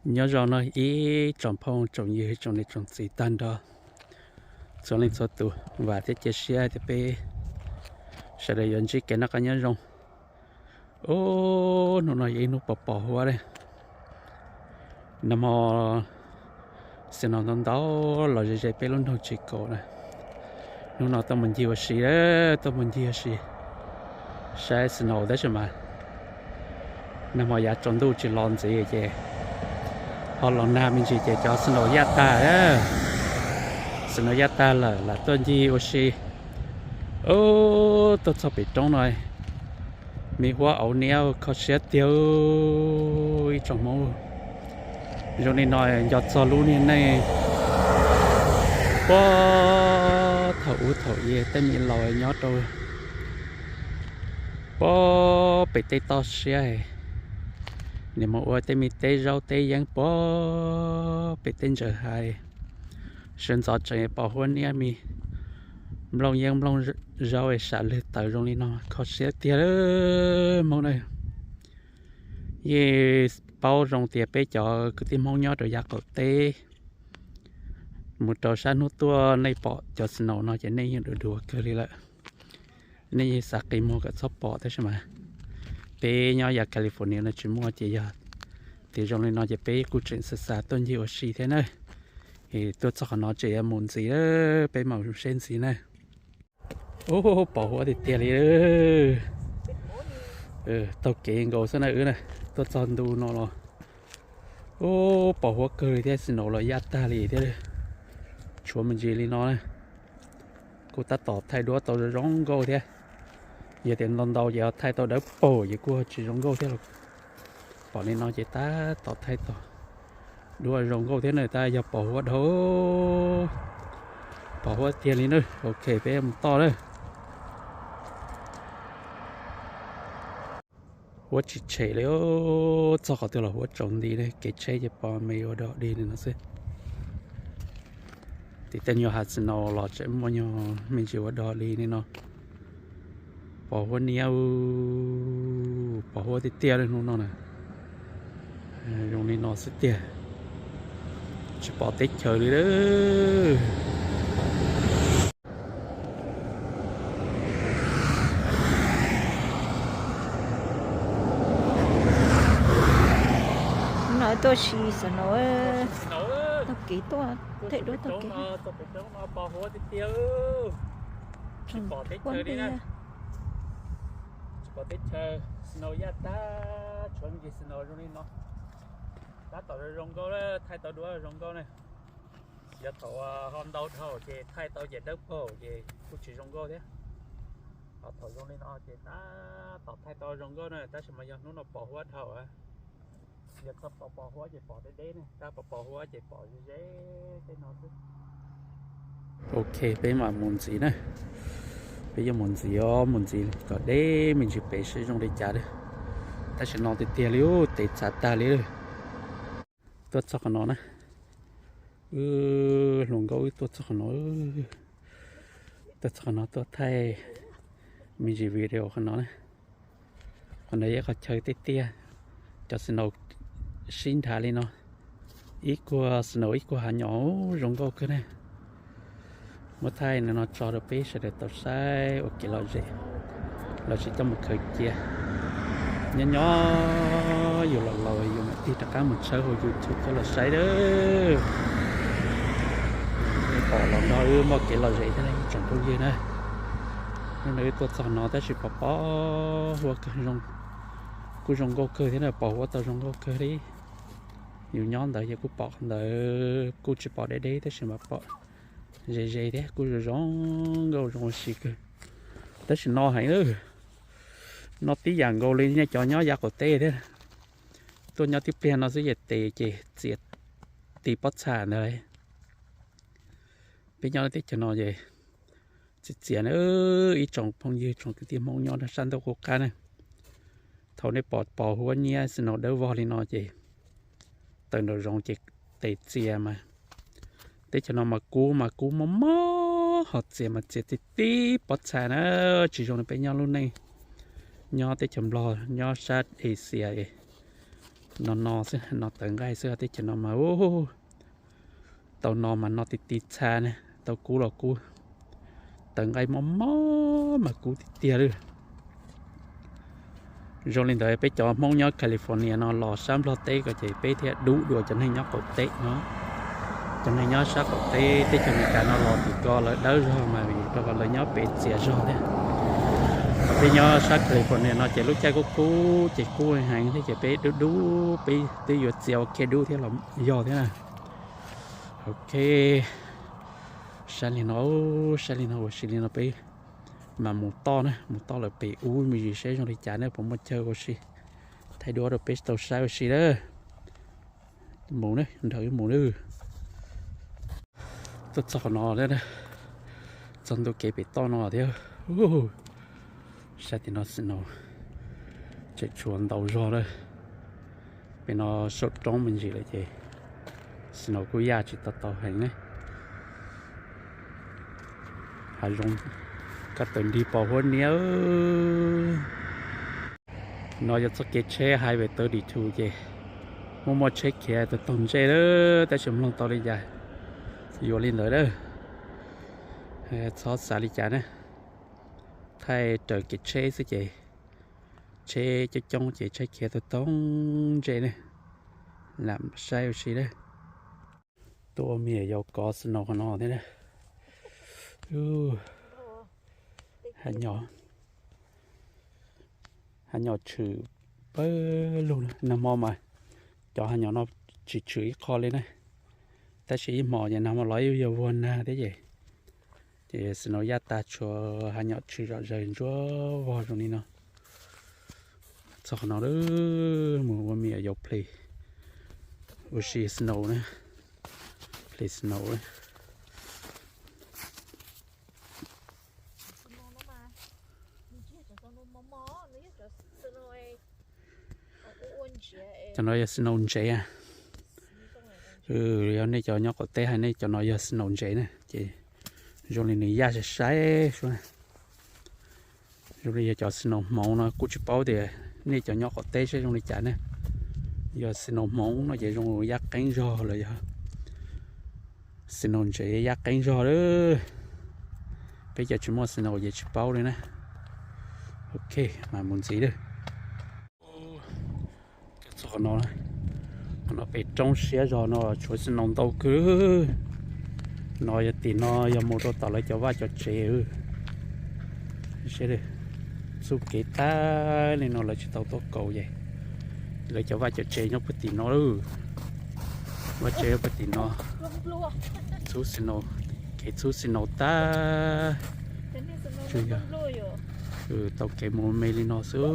Nyob zoo no ib tsoom phooj tsoom ywg tsoom niam tsoom txiv tag nrho txhua leej txhua tus, vam thiab cia siab tias peb sawv daws yuav ntsib kev noj qab nyob zoo. Ub, hnub no yog ib hnub pos pos huab li. Nag hmo snow ntau ntau los ze ze peb lub nroog tsis kaum na. Hnub no tuaj mus ncig ua si, tuaj mus ncig ua si saib snow tab sis mas nag hmo yav tsaus ntuj tsis los ntxiv ces ho los nag me ntsis ces cov snow yaj tag, snow yaj tag lawm lam tuaj ncig ua si. Ub, tuaj txog pem roob no, me huab auv niab kho siab tiag ib tsoom Hmoob. Zoo li no nco txog lub niag neej puag thaum ub thaum ub tej me laus nyob rau puag pem tej toj siab, nws mus ua tej me teb zaub teb yeeb puag pem tej ntsaws hais. Sawv ntxov tseem pom huab niab me nplooj yeeb nplooj zaub sam lwg tawv zoo li no kho siab tiag Hmoob na. Yeej paub zoo tias peb cov kwv tij Hmoob nyob rau yav qaum teb mus rau sab hnub tuaj nej pom cov snow no ces nej yeej dua dua kawg li lawm. Nej yeej xav qi muag kom txhob pom tab sis mas peb nyob yav California no tsis muaj ces yog tias zoo li no ces peb kuj tseem xav xav tuaj ncig ua si thiab na. Es tuaj txog qhov no tseem yuav mus ntxiv, peb mam seb ntxiv na. Ub, pos huab tiag tiag li. Taug kev nkaus xwb na wb na, tuaj txog ntu no los ub, pos huab kawg li thiab snow los yaj tag li thiab. Tshuav me ntsis li no na, kuj tab tom thaij duab tau zoo zoo nkauj thiab. Yog tias ntau ntau ces ho thaij tau dawb paug ces kuj tsis zoo nkauj thiab los. Pom li no ces tab tom thaij tau duab zoo nkauj thiab na, tab yog pos huab dhau, pos huab tiag li na. Ok, peb mus toj na. Huab tsis tshem li, txog qhov twg los huab tsaus nti li, kev tsheb ces pos me ua dog dig li no xwb. Tim tej nyuag hav snow los tseem muaj nyuag me ntsis ua dog dig li no. Pos huab niab, pos huab tiag tiag li hnub no na. Zoo li no xwb tiag, tsis pom teb chaws li lawm. No tuaj si snow, taug kev tuaj, thaij duab taug kev. Pos huab tiag tiag, tsis pom teb chaws li na. Tsis pom teb chaws, snow yaj tag, tshuav me ntsis snow zoo li no. Tab tom zoo zoo nkauj, thaij tau duab zoo nkauj na. Yog thaum ho ntau dhau ces thaij tau ces dawb paug ces kuj tsis zoo nkauj thiab. Ho thaum zoo li no ces tab tom thaij tau zoo nkauj na, tab sis mas yog hnub no pos huab dhau. Yog txog pos pos huab ces pom deb deb ne, tab pos pos huab ces pom ze ze tej no xwb. Ok, peb mam mus ntxiv na. Peb yuav mus ntxiv os, mus ntxiv kom deb me ntsis pem seb zoo li cas li. Tab sis no tiag tiag li, tes txhav tag li. Tuaj txog qhov no na. Wb hluas nkauj wb tuaj txog qhov no. Tuaj txog qhov no tuaj thaij me ntsis video qhov no na. Qhov no yog qhov chaw tiaj tiaj, cov snow sib nrhav li no. Ib kuag snow ib kuag hav nyom, zoo nkauj kawg ne. Muab thaij no tso rau peb sawv daws tau saib ua kev lom zem, los sis coj mus khaws cia. Nyob nyob yus los laus yus mam tig rov qab mus tshawb hauv YouTube coj los saib lawm. Nej pom los nrog wb muaj kev lom zem thiab ne tsoom phooj ywg na. Hnub no wb tuaj txog no tab sis pos pos huab kawg, kuj zoo nkauj kawg thiab na, pos huab tau zoo nkauj kawg li. Yus nyob ntawd ces kuj pom qhov ntawd kuj tsis pom deb deb tab sis mas pom ze ze thiab kuj zoo zoo nkauj zoo ua si kawg. Tab sis no heev lawm, no tib yam nkaus li nej cov nyob yav qaum teb thiab. Tuaj nyob tib pliag no xwb ces tes ces txias ti pob txha ntawd. Peb nyob teb chaws no ces txias txias na, ib tsoom phooj ywg tsoom kwv tij Hmoob nyob sab ntuj qub qab na. Thaum nej pom pos huab niab snow dawb vog li no ces tawm nraum zoov ces tes txias mas. Teb chaws no mas kub mas kub mob mob, ho txias mas txias tib tib pob txha na. Tsis zoo li peb nyob lub neej nyob teb chaws Nplog nyob sab Asia es No no xwb, no tawv nqaij xwb, teb chaws no mas ub, tau no mas no ti ti txha ne, tau kub los kub, tawv nqaij mob mob mas kub tiag tiag li. Zoo li ntawd peb cov Hmoob nyob California no los sab Nplog teb ko ces peb thiaj dub dua cov neeg nyob qaum teb no. Cov neeg nyob sab qaum teb teb chaws Amelikas no los tim ko lawv dawb zog mas vim rau qhov lawv nyob pem txias zog thiab. Peb nyob sab California no ces lub caij kub kub ces kub heev thiab ces peb dub dub, peb twb yuav txias ua ke dub thiab los yog thiab na. Ok, saib li no, saib li no ua si li no peb mas mus toj na, mus toj lawm pem ub me ntsis saib zoo li cas ne, puas muaj chaw ua si, thaij duab rau peb tau saib ua si na. Mus na, nrog wb mus na. Tuaj txog qhov no, txog ntu kev pem toj no thiab. Saib tim no snow tseem tshuav ntau zog lawm. Pem no saum roob me ntsis lawm ces snow kuj yaj tsis tau tau heev ne. Hav zoov kaj tawm nrig pos huab niab. No yog txoj kev tsheb highway thirty-two ces muaj muaj tsheb khiav tau taug ntsej lawm, tab sis mloog tau li cas yuav li ntawd lawm. Txhob xav li cas na, thaij raws kev tsheb xwb ces tsheb coob coob ces tsheb khiav tau taug ntsej ne. Lam saib ua si lawm. Tuaj ua me nyuam yaus kov snow qhov no thiab. Hav nyom tshwm pawg lug, nag hmo mas cov hav nyom no tsis tshwm ib qho li na. Tab sis ib hmos ces nag hmo los ib yog vuag nag thiab ces, ces snow yaj tas tshuav hav nyom tshwm zom zaws ntsuab vog zoo li no. Txog qhov no lawm, mus ua me nyuam yaus play ua si snow na, play snow. Cov no yog snow ntsev. Yog nej cov nyob qaum teb hais nej cov no yog snow ntsev na ces zoo li nws yaj sai sai suab. Zoo li yog cov snow hmoov no kuj tsis paub tias nej cov nyob qaum teb saib zoo li cas ne. Yog snow hmoov no ces zoo yaj qeeb zog los yog snow ntsev yaj qeeb zog lawm. Peb cov tsis muaj snow ces tsis paub li na. Ok, mas mus ntxiv lawm. Txog qhov no, qhov no pem roob siab zog no tshuav snow ntau kawg. No yog tim no yog mus rau tom lawv cov vaj cov tsev. Txuj kev tag li no lawv tsis tau tuaj kaus ces lawv cov vaj cov tsev nyob puag tim no lawm. Vaj tsev puag tim no, txhub snow, kev txhub snow tag. Tsuas yog tau kev mus me li no xwb.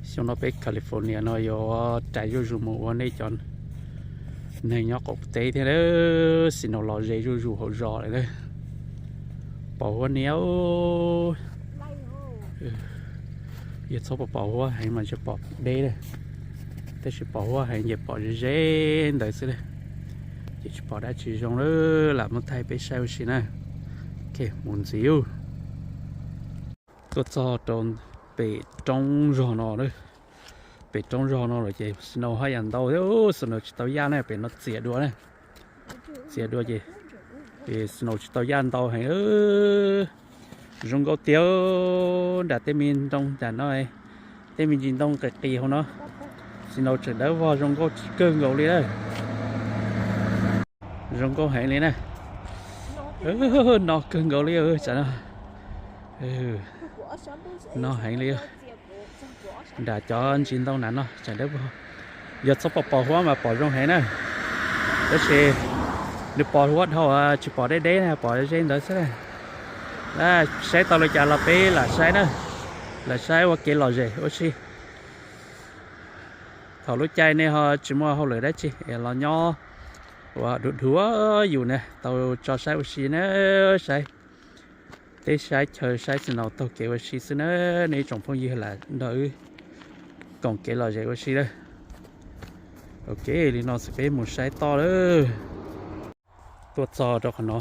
Xyoo no peb California no yuav rais zuj zus mus ua nej cov neeg nyob qaum teb thiab, snow los ze zuj zus hauv zos lawm na. Pos huab niab. Yog txhob pos pos huab heev mas tsis pom deb lawm, tab sis pos huab heev ces pom ze ze ntawd xwb na, ces tsis pom dab tsi zoo lawm. Lam muab thaij peb saib ua si na. Ok, mus ntxiv. Tuaj txog rau pem roob zog no, pem roob zog no lawm ces snow haj yam ntau thiab, snow tsis tau yaj na, pem no txias dua na. Txias dua ces snow tsis tau yaj ntau heev. Zoo nkauj tiag, nram tej me ntoo nram no, tej me ntsis ntoo qis qis hauv no, snow tseem dawb vog zoo nkauj kawg nkaus li na. Zoo nkauj heev li na. No kawg nkaus li tsam no. No heev li. Nram cov ntsis ntoo nram no tsam dawb vog. Yog txhob pos pos huab mas pom zoo heev na, tab sis nws pos huab dhau tsis pom deb deb na, pom ze ntawd xwb na. Saib tau li cas los peb lam saib na, lam saib ua kev lom zem ua si. Thaum lub caij nej ho tsis muaj hauj lwm dab tsi es los nyob ua dhuav dhuav yus na, tau tso saib ua si na, saib teb saib chaw saib snow taug kev ua si xwb na. Nej ib tsoom phooj ywg lam nrog wb koom kev lom zem ua si lawm. Ok, li no xwb peb mus saib toj lawm. Tuaj txog rau qhov no,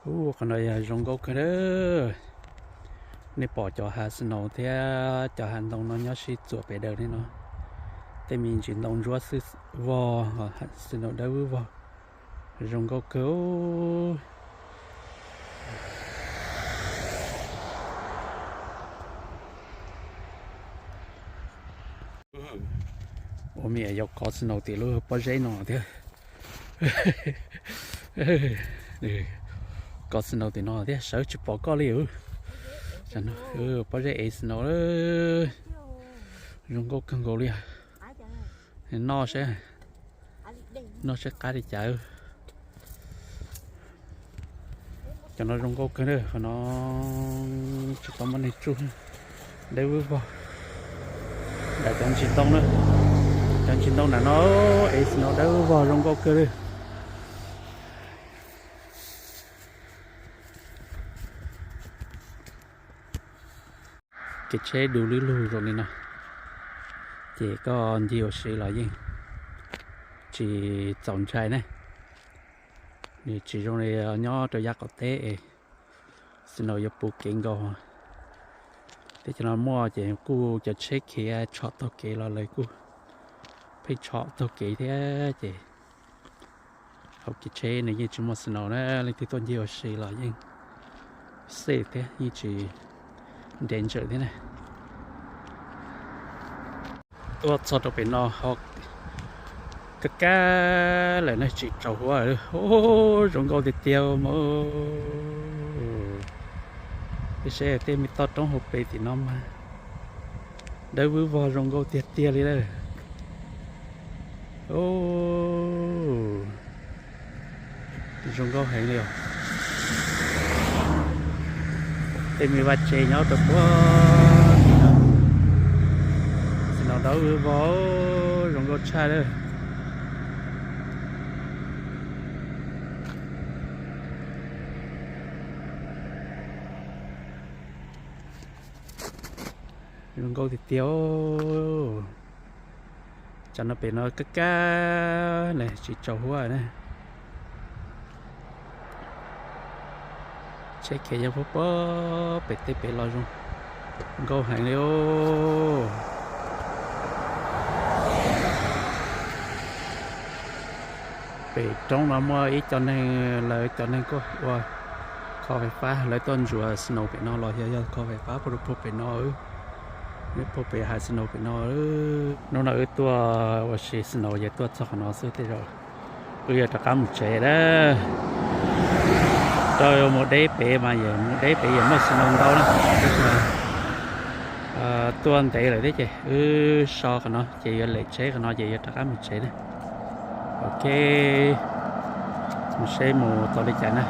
qhov no yog zoo nkauj kawg na. Nej pom cov hav snow thiab cov hav ntoo no nyob sib txuas pem daws li no. Tej me ntsis ntoo ntsuab xwb vog, snow dawb vog, zoo nkauj kawg. Ua me nyuam yaus kov snow tim lub pob zeb no thiab. Kov snow tim no thiab sawv tsis pom koj li. Pob zeb ev snow zoo nkauj kawg nkaus li. Noj seb, noj seb qab li cas. Cov no zoo nkauj kawg na, qhov no tsis tau muaj neeg tsuj, dawb vog. Nram cov ntsis ntoo na, cov ntsis ntoo nram no ev snow dawb vog zoo nkauj kawg li. Kev tsheb du lug lug zoo li no, ces koj ncig ua si los yeej tsis txaus ntshai ne. Nws tsis zoo li nyob rau yav qaum teb es snow yuav puv kev nkaus. Teb chaws no muaj ces kuj cov tsheb khiav tshom taug kev los lawv kuj pheej tshom taug kev thiab ces hauv kev tsheb nws yeej tsis muaj snow na, leej twg tuaj ncig ua si los yeej safe thiab yeej tsis danger thiab na. Tuaj txog rau pem no ho kaj kaj lawm ne, tsis tsaus huab. Zoo nkauj tiag tiag mas. Peb saib tej me toj roob hauv pes tim no mas dawb vog zoo nkauj tiag tiag li lawm. Zoo nkauj heev li os. Tej me vaj tse nyob rau puag tim no, snow dawb vog, zoo nkauj tshaj lawm. Zoo nkauj tiag tiag. Tsam no pem no kaj kaj ne, tsis tsaus huab na. Tsheb khiav nyob puag puag pem tej pem los zoo nkauj heev li os. Pem roob no muaj ib co neeg, lawv cov neeg kuj ua kho fais fab, lawv tuaj ntsuas snow pem no los yog yog kho fais fab puag rau puag pem no, puag pem hav snow pem no. Hnub no wb tuaj ua si snow ces tuaj txog qhov no xwb, tej zaum wb yuav rov qab mus tsev na. Rau mus deb pem mas, mus deb pem yuav muaj snow ntau na, tab sis tuaj ntev lawm thiab ces wb so qhov no ces yuav lem tsheb qhov no ces yuav rov qab mus tsev na. Ok, mus seb mus tau li cas na.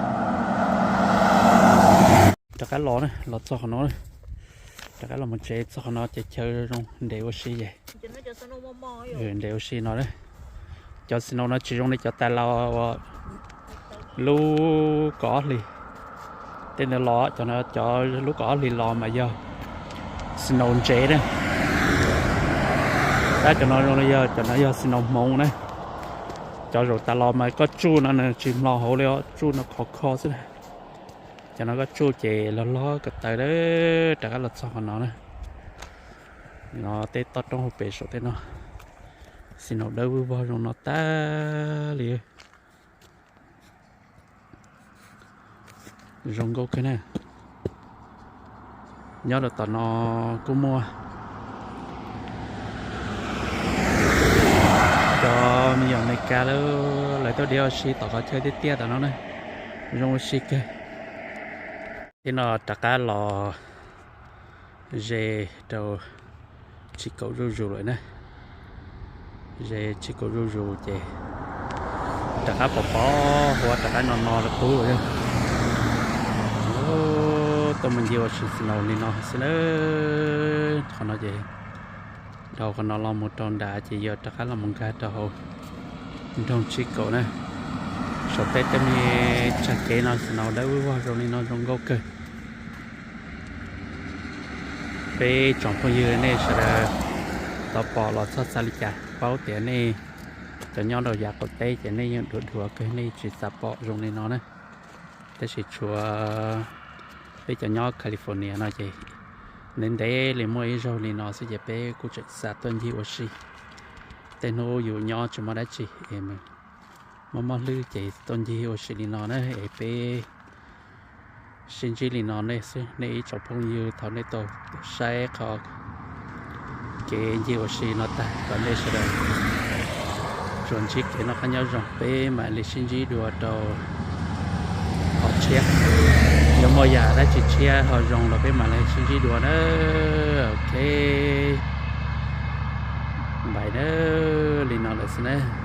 Rov qab los na, los txog qhov no, rov qab los mus tsev. Txog qhov no ces chaw zoo nres ua si ces nres ua si no. Cov snow no tsis zoo li cov tas los uas lub kaum ob hlis. Tej ntawd los cov no, cov lub kaum ob hlis los mas yog snow ntsev na. Tab cov no zoo li yog, cov no yog snow hmoov na. Cov zaum tas los mas koj tsuj no nws tsis mlos hauv li os, tsuj no khov kho xwb na. Cov no koj tsuj ces log log ko taw lawm. Rov qab los txog qhov no na. No tej toj roob hauv pes saum tej no, snow dawb vog zoo no tag li. Zoo nkauj kawg na. Nyob rau tom no kuj muaj cov me nyuam Amelikas lawv, lawv tuaj diav ua si tom qhov chaw tiaj tiaj tom no na. Zoo ua si kawg. Tib no rov qab los ze rau Tshis Kaum zuj zus lawm na. Ze Tshis Kaum zuj zus ces rov qab pom pom huab rov qab no no rau qub lawm. Tuaj mus ncig ua si snow li no xwb na. Qhov no ces dhau qhov no los mus rau nram ces yuav rov qab los mus nkag rau hauv nroog Tshis Kaum na. Saum tej tej me tsag kev no snow dawb vog zoo li no zoo nkauj kawg. Peb tsoom phooj ywg nej sawv daws tau pom los txog txhaj li cas, paub tias nej cov nyob rau yav qaum teb ces nej yeej dhuav dhuav kawg nej tsis xav pom zoo li no na. Tab sis tshuav peb cov nyob California no ces Ntev ntev li muaj ib zaug li no xwb ces peb kuj tseem xa tuaj ncig ua si. Tej hnub yus nyob tsis muaj dab tsi es mob mob hlwb ces tuaj ncig ua si li no na es peb sib ntsib li no nej xwb, nej ib tsoom phooj ywg, thov nej tau saib qhov kev ncig ua si no tag kom nej sawv daws tsuas ntsib kev noj qab nyob zoo, peb mam li sib ntsib dua rau qhov tshiab. Yuav muaj yam dab tsi tshiab ho zoo los peb mam li sib ntsib dua na. Ok, npaim na, li no lawm xwb na.